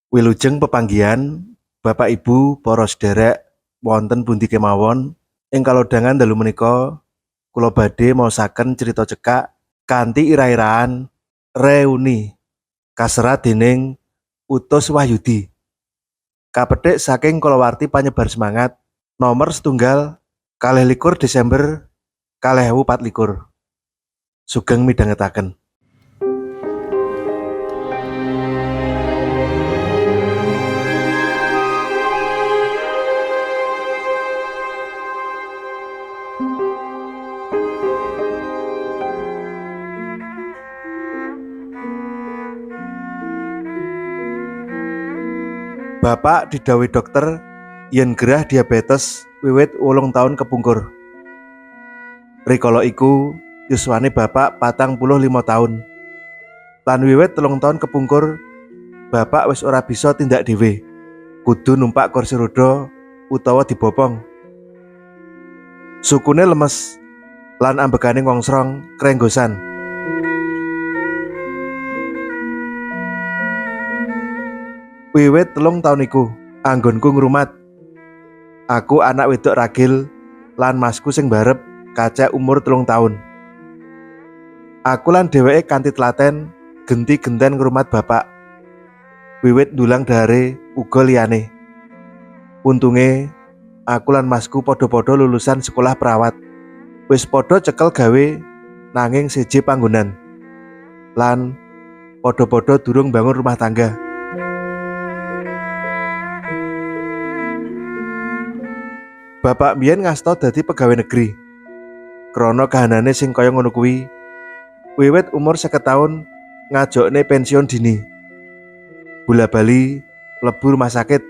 Wilujeng pepanggihan Bapak Ibu para sederek wonten pundi kemawon. Ing kalodhangan dalu menika kula badhe maosaken crita cekak kanthi ira-iraan Reuni kaserat dening Utus Wahyudi. Kapethik saking kalawarti Panyebar Semangat nomor 1 22 Desember 2024. Sugeng midhangetaken. Bapak didhawuhi dokter yen gerah diabetes wiwit 8 taun kepungkur. Rikala iku yuswane bapak 45 taun. Lan wiwit 3 taun kepungkur, bapak wis ora bisa tindak dhewe. Kudu numpak kursi roda utawa dibopong. Sukune lemes lan ambekane ngongsrong krenggosan. Wiwit 3 taun iku, anggonku ngrumat. Aku anak wedok ragil lan masku sing barep kacek umur 3 taun. Aku lan dheweke kanthi telaten genti-genten ngrumat bapak. Wiwit ndulang dahare uga liyane. Untunge aku lan masku padha-padha lulusan sekolah perawat. Wis padha cekel gawe nanging seje panggonan. Lan padha-padha durung bangun rumah tangga. Bapak mbiyen ngasta dadi pegawai negeri. Krana kahanane sing kaya ngono kuwi, wiwit umur 50 taun ngajokne pensiun dini. Bola-bali mlebu rumah sakit.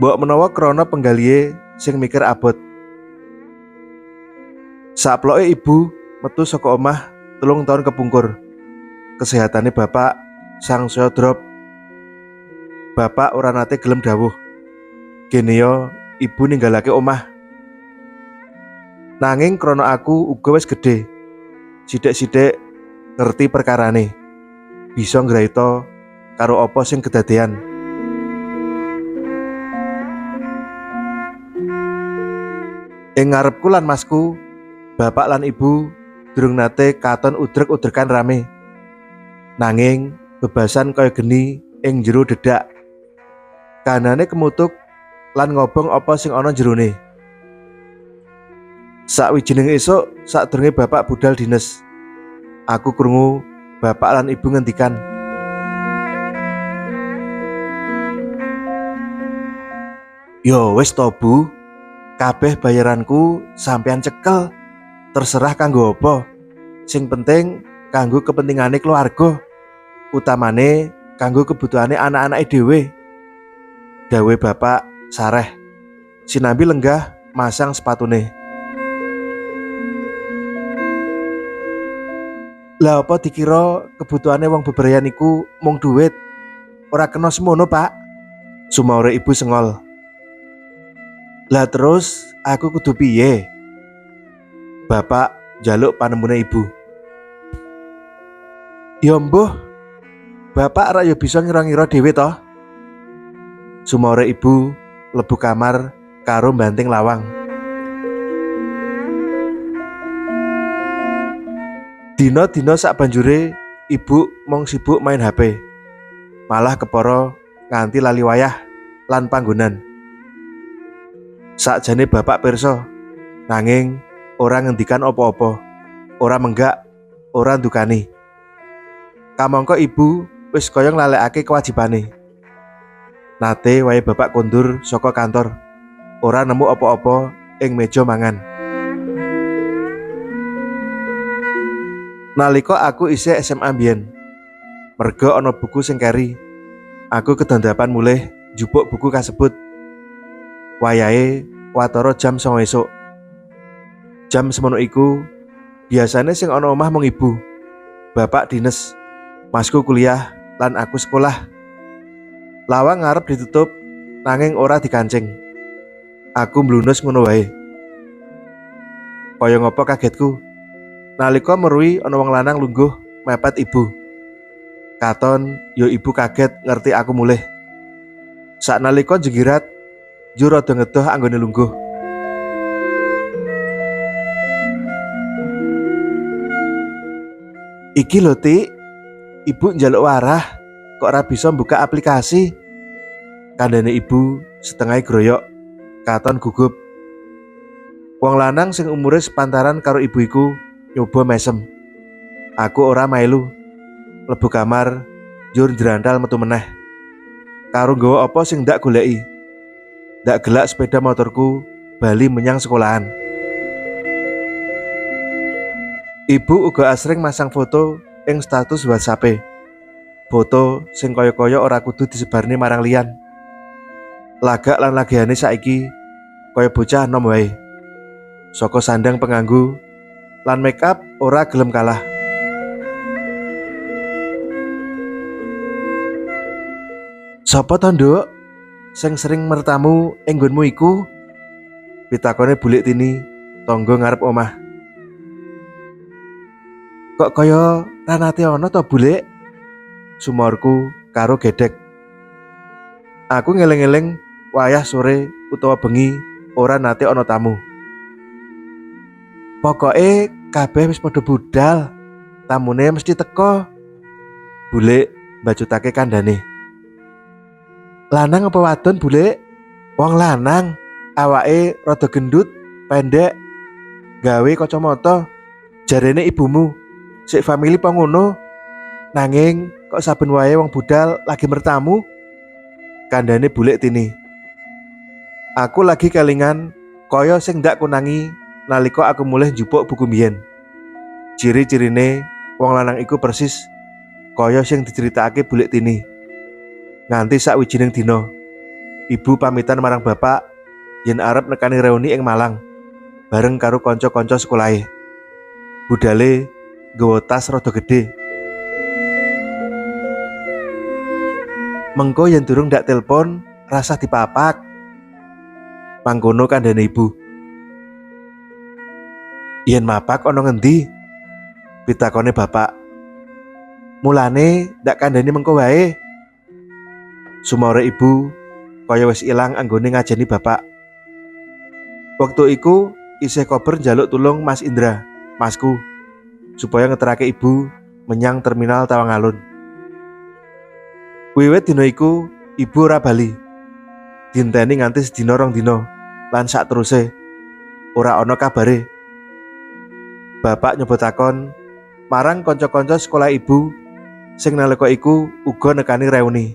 Mbok menawa krana penggalihe sing mikir abot. Saploke ibu metu saka omah 3 taun kepungkur. Kesehatane bapak sangsaya drop. Bapak ora nate gelem dawuh. Geneya ibu ninggalake omah. Nanging krana aku uga wis gedhe, sithik-sithik ngerti perkarane, bisa ngraita karo apa sing kedadean. Ing ngarepku lan masku, bapak lan ibu durung nate katon udrek-udrekan rame. Nanging bebasan kaya geni ing jero dedak. Kahanane kemutuk lan ngobong apa sing ana jerone. Sakwijining esuk sadurunge bapak budal dines, aku krungu bapak lan ibu ngendikan, "Yo wis to, Bu, kabeh bayaranku sampean cekel, terserah kanggo apa. Sing penting kanggo kepentingane keluarga, utamane kanggo kebutuhane anak-anake dhewe." Dawuhe bapak sareh sinambi lenggah masang sepatune. Lah apa dikira kebutuhane wong bebrayan iku mung duit? Ora kena semono, Pak. Sumaure ibu sengol. Lah terus aku kudu piye? Bapak njaluk panemune ibu. Ya mbuh, bapak rak ya bisa ngira-ngira dhewe toh. Sumaure ibu lebu kamar karo banting lawang. Dina-dina sak banjure ibu mung sibuk main HP. Malah kepara nganti lali wayah lan panggonan. Sakjane bapak pirsa, nanging ora ngendikan apa-apa, ora menggak, ora ndukani. Kamangka ibu wis kaya nglalekake kewajibane. Nate wae bapak kondur saka kantor, ora nemu apa-apa ing meja mangan. Nalika aku isih SMA mbiyen, merga ana buku sing keri, aku kedandapan mulih njupuk buku kasebut. Wayahe watara jam 09.00 esuk. Jam semono iku biasane sing ana omah mung ibu. Bapak dines, masku kuliah lan aku sekolah. Lawang ngarep ditutup nanging ora dikancing. Aku mblunus ngono wae. Kaya ngapa kagetku nalika meruhi ana wong lanang lungguh mepet ibu. Katon yo ibu kaget ngerti aku mulih. Saknalika jegirat, njur rada ngedoh anggone lungguh. Iki lho, Tik. Ibu njaluk warah, kok ora bisa buka aplikasi. Kandhane ibu setengah groyok, katon gugup. Wong lanang sing umure sepantaran karo ibu iku nyoba mesem. Aku ora melu. Mlebu kamar, njur njrantal metu meneh. Karo nggawa apa sing ndak goleki. Ndak gelak sepeda motorku bali menyang sekolahan. Ibu uga asring masang foto ing status WhatsApp. Foto sing kaya-kaya ora kudu disebarne marang liyan. Lagak lan lagehane saiki kaya bocah enom wae. Saka sandang penganggu lan make up ora gelem kalah. Sopo to, Nduk? Sing sering mertamu ing nggonmu iku? Pitakone Bulik Tini, tangga ngarep omah. Kok kaya ra nate ana to, Bulik? Sumorku karo gedek. Aku ngeling-eling wayah sore utawa bengi ora nate ana tamu. Pokoke kabeh wis padha budal, tamune mesti teko. Bulik mbacutake kandhane. Lanang apa wadon, Bulik? Wong lanang, awake rada gendut, pendek, gawe kacamata. Jarene ibumu, sik famili apa ngono? Nanging kok saben wae wong budal lagi mertamu? Kandhane Bulik Tini. Aku lagi kelingan kaya sing ndak kunangi nalika aku mulih njupuk buku mbiyen. Ciri-cirine wong lanang iku persis kaya sing diceritakake Bulik Tini. Nganti sakwijining dina, ibu pamitan marang bapak yen arep nekani reuni ing Malang bareng karo kanca-kanca sekolahe. Budale nggawa tas rada gedhe. Mengko yen durung ndak telepon, rasah dipapak. Mangkono kandhane ibu. Yen mapak ana ngendi? Pitakone bapak. Mulane ndak kandhani mengko wae. Sumore ibu kaya wis ilang anggone ngajeni bapak. Wektu iku isih kober njaluk tulung Mas Indra, masku, supaya ngeterake ibu menyang terminal Tawangalun. Wiwit dina iku ibu ora bali. Dinteni nganti sedina rong dina lan sakteruse ora ana kabare. Bapak nyoba takon marang kanca-kanca sekolah ibu sing nalika iku uga nekani reuni.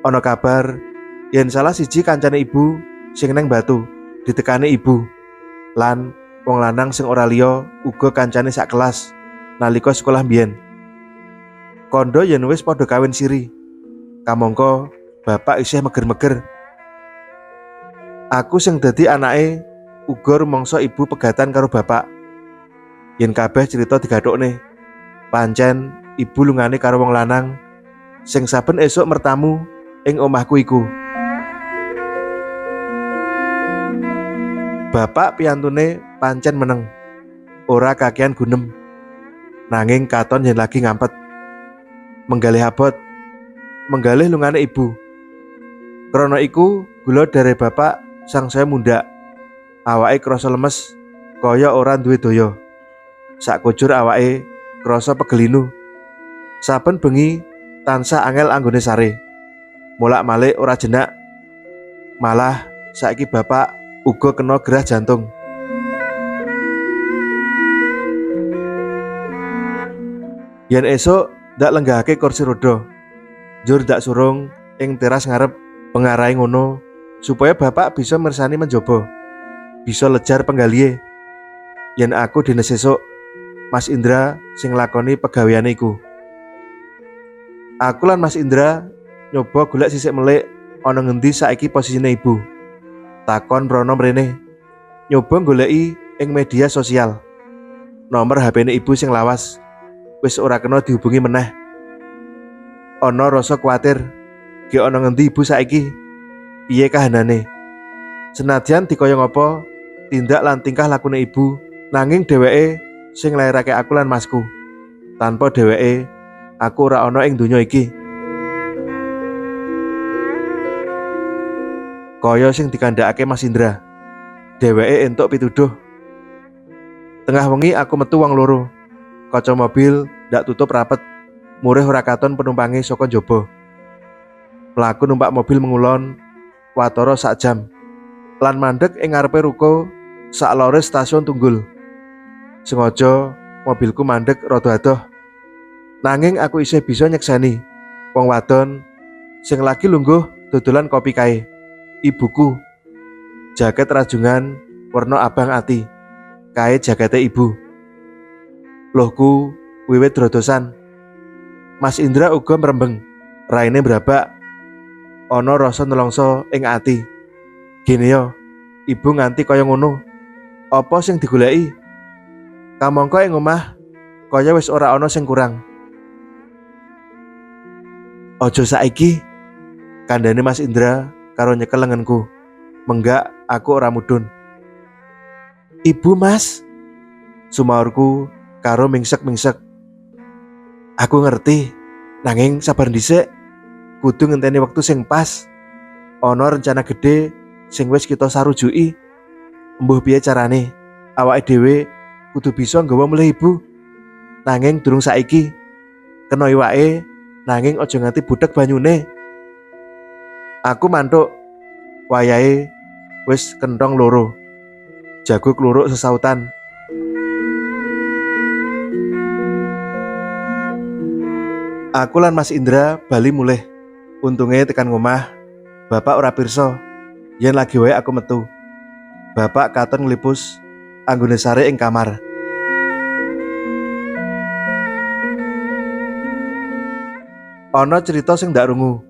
Ana kabar yen salah siji kancane ibu sing neng Batu ditekani ibu lan wong lanang sing ora liya uga kancane sak kelas nalika sekolah mbiyen. Kondo yen wis padha kawin siri. Kamangka bapak isih meger-meger. Aku sing dadi anake uga rumangsa ibu pegatan karo bapak. Yen kabeh cerita digathukne, pancen ibu lungane karo wong lanang sing saben esuk mertamu ing omahku iku. Bapak piyantune pancen meneng, ora kakean gunem. Nanging katon yen lagi ngampet. Menggalih abot, menggalih lungane ibu. Krana iku gula dare bapak sangsaya mundhak. Awake krasa lemes, kaya ora duwe daya. Sakujur awake krasa pegelinu. Saben bengi tansah angel anggone sare. Molak-malik ora jenak. Malah saiki bapak uga kena gerah jantung. Yen esuk ndak lenggahake kursi roda. Njur ndak surung ing teras ngarep pengarahe ngono supaya bapak bisa mirsani menjaba. Bisa lejar penggalihe. Yen aku dines esuk, Mas Indra sing nglakoni pegaweane iku. Aku lan Mas Indra nyoba golek sisik melik ana ngendi saiki posisine ibu. Takon mrono mrene. Nyoba goleki ing media sosial. Nomor HP-ne ibu sing lawas wis ora kena dihubungi meneh. Ana rasa kuwatir, ge ana ngendi ibu saiki? Piye kahanane? Senadyan dikaya ngapa tindak lan tingkah lakune ibu, nanging dheweke sing nglairake aku lan masku. Tanpa dheweke, aku ora ana ing donya iki. Kaya sing dikandhakake Mas Indra. Dheweke entuk pituduh. Tengah wengi aku metu wong loro. Kaca mobil ndak tutup rapet. Murih ora katon penumpange saka njaba. Mlaku numpak mobil mengulon watara sak jam. Lan mandek ing ngarepe ruko sak lore stasiun Tunggul. Sengaja mobilku mandek rada adoh. Nanging aku isih bisa nyekseni wong wadon sing lagi lungguh dodolan kopi kae. Ibuku. Jaket rajungan werna abang ati. Kae jakete ibu. Lohku wiwit drodosan. Mas Indra uga mrembeng. Raine mbrabak. Ana rasa nelongso ing ati. Gene yo, ibu nganti kaya ngono. Apa sing digoleki? Kamangka ing omah kaya wis ora ana sing kurang. Aja saiki, kandhane Mas Indra karo nyekel lengenku. Menggak aku ora mudhun. Ibu Mas, sumaurku karo mingsek-mingsek. Aku ngerti, nanging sabar dhisik. Kudu ngenteni wektu sing pas. Ana rencana gedhe sing wis kita sarujuki. Embuh piye carane? Awake dhewe kudu bisa nggawa mulih ibu. Nanging durung saiki. Kena iwake, nanging aja nganti budheg banyune. Aku mantuk. Wayahe wis kenthong loro. Jago kluruk sesautan. Aku lan Mas Indra bali mulih. Untunge tekan ngomah, bapak ora pirsa yen lagi wae aku metu. Bapak katon nglipus anggone sare ing kamar. Ana cerita sing ndak rungu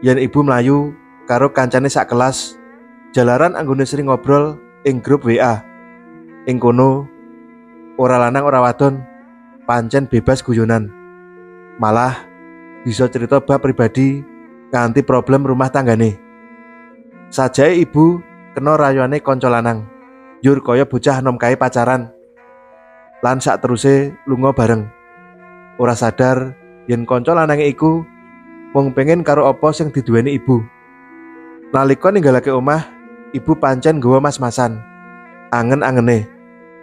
yen ibu mlayu karo kancane sak kelas jalaran anggone sering ngobrol ing grup WA. Ing kono ora lanang ora wadon, pancen bebas guyonan. Malah bisa cerita bab pribadi nganti problem rumah tanggane. Sajae ibu kena rayuane kanca lanang, njur kaya bocah nom kae pacaran. Lan sak teruse lunga bareng. Ora sadar yen kanca lanange iku mung pengen karo apa sing diduweni ibu. Nalika ninggalake omah, ibu pancen nggawa mas-masan. Angen-angene,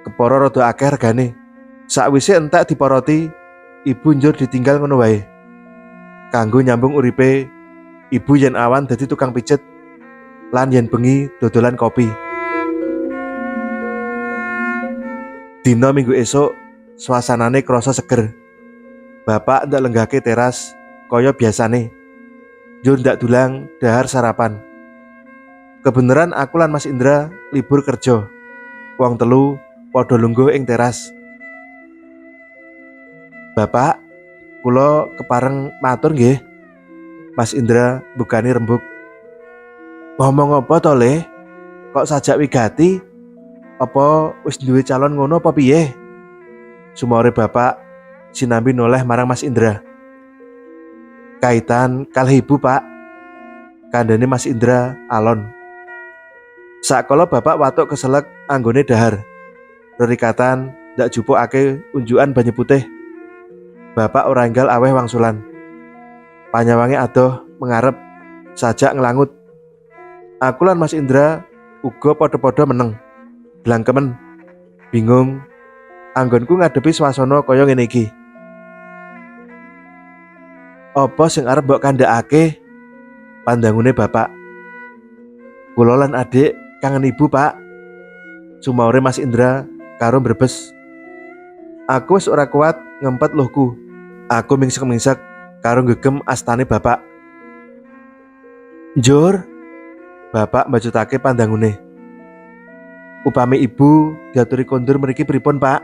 kepara rada akeh regane. Sakwise entek diporoti, ibu njur ditinggal ngono wae. Kanggo nyambung uripe, ibu yen awan dadi tukang pijet lan yen bengi dodolan kopi. Dina minggu esuk, suasanane krasa seger. Bapak ndak lenggahke teras kaya biasane. Njur ndak dulang dahar sarapan. Kebeneran aku lan Mas Indra libur kerja. Wong telu padha lungguh ing teras. Bapak, kula kepareng matur nggih. Mas Indra mbukani rembug. Ngomong apa to, Le? Kok sajak wigati? Apa wis duwe calon ngono apa piye? Sumaure bapak sinambi noleh marang Mas Indra. Kaitan kalih ibu, Pak. Kandhane Mas Indra alon. Sakala bapak watuk keselek anggone dahar. Rerikatan ndak jupukake unjukan banyu putih. Bapak ora enggal aweh wangsulan. Panyawange adoh mengarep sajak nglangut. Aku lan Mas Indra uga padha-padha meneng. Blangkemen, bingung, anggonku ngadepi swasana kaya ngene iki. Apa sing arep mbok kandhakake? Pandangune bapak. Kula lan adik kangen ibu, Pak. Sumaure Mas Indra karo mbrebes. Aku wis ora kuat ngempet luhku. Aku mingsek-mingsek karo nggegem astane bapak. Njur, bapak mbacutake pandangune. Upami ibu diaturi kondur mriki pripun, Pak?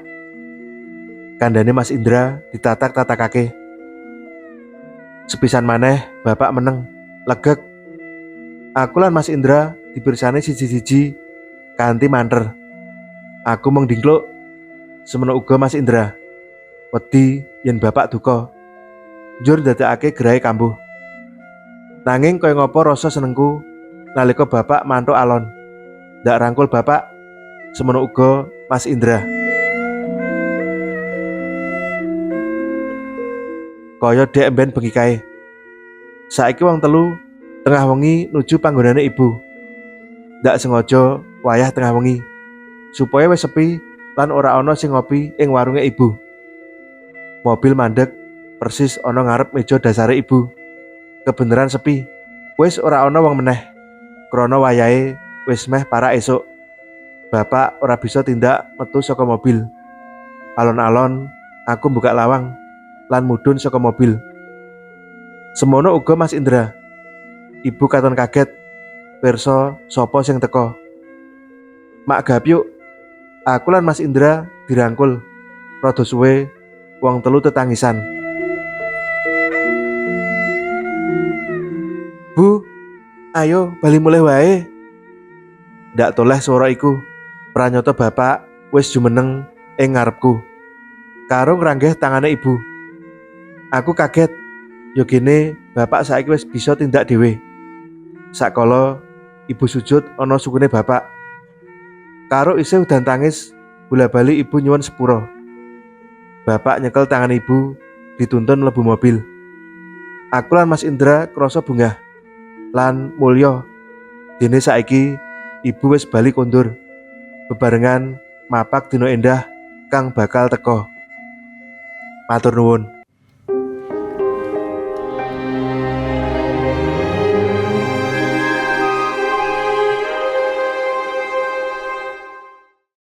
Kandhane Mas Indra ditatak-tatakake. Sepisan maneh bapak meneng, legek. Aku lan Mas Indra dipirsani siji-siji kanthi manter. Aku mung dingkluk, semono uga Mas Indra. Wedi yen bapak duka. Njur ndadekake gerahe kambuh. Nanging kaya ngapa rasa senengku nalika bapak mantuk alon. Ndak rangkul bapak, semono uga Mas Indra. Kaya dek mben bengi kae. Saiki wong telu tengah wengi nuju panggonane ibu. Ndak sengaja wayah tengah wengi supaya wis sepi lan ora ana sing ngopi ing warunge ibu. Mobil mandek persis ana ngarep meja dasare ibu. Kebeneran sepi. Wis ora ana wong meneh. Krana wayahe wis meh parak esuk. Bapak ora bisa tindak metu saka mobil. Alon-alon aku buka lawang lan mudhun saka mobil. Semono uga Mas Indra. Ibu katon kaget pirsa sapa sing teka. Mak gapyuk, aku lan Mas Indra dirangkul. Rada suwe wong telu tetangisan. Bu, ayo bali mulih wae. Ndak toleh swara iku. Pranyata bapak wis jumeneng ing ngarepku. Karo ngranggeh tangane ibu. Aku kaget. Yo gene bapak saiki wis bisa tindak dhewe. Sakala ibu sujud ana sukune bapak. Karo isih udan tangis, bola-bali ibu nyuwun sepura. Bapak nyekel tangan ibu, dituntun mlebu mobil. Aku lan Mas Indra krasa bungah lan mulya dene saiki ibu wis bali kondur bebarengan mapak dina endah kang bakal teka. Matur nuwun.